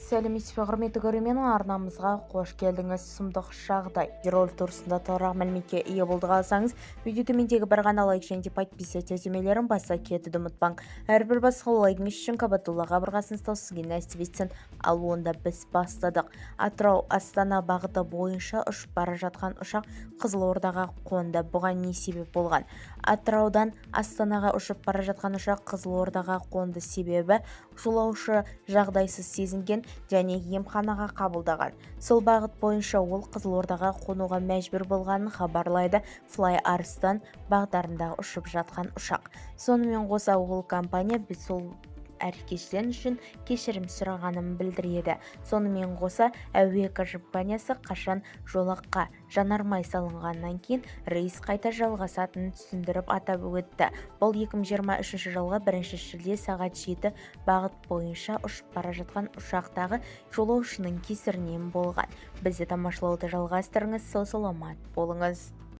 Сәлеметсіз бе, құрметті көрермен! Арнамызға қош келдіңіз! Сұмдық жағдай. Ролик турасында толығырақ мәліметке ие болуды қаласаңыз, видео төмендегі бір ғана лайк және де подписаться төмелерін баса кетуді ұмытпаң. Әрбір басқан лайкыңыз үшін Қабатулла қабырғасын ұстау сізге нәсіп етсін. Ал онда біз бастадық. Атырау Астана бағыты бойынша ұшып бара жатқан ұшақ Қызылордаға қонды. Бұған не себеп болған? Атыраудан Астанаға ұшып бара жатқан ұшақ Қызылордаға қонды. Себебі жолаушы жағдайсыз сезінген және емханаға қабылдаған. Сол бағыт бойынша ол Қызылордаға қонуға мәжбүр болғанын хабарлайды Флай Арыстан бағдарында ұшып жатқан ұшақ. Сонымен қоса, ол компания біз сол әрекеттен үшін кешірім сұрағанын білдіреді. Сонымен қоса, әуе компаниясы қашан жолаққа жанармай салынғаннан кейін рейс қайта жалғасатынын түсіндіріп, атап өтті. Бұл 2023 жылғы 1 шілде сағат 7 бағыт бойынша ұшып бара жатқан ұшақтағы жолаушының кесірінен болған. Бізді тамашалауды жалғастырыңыз, сау саламат болыңыз!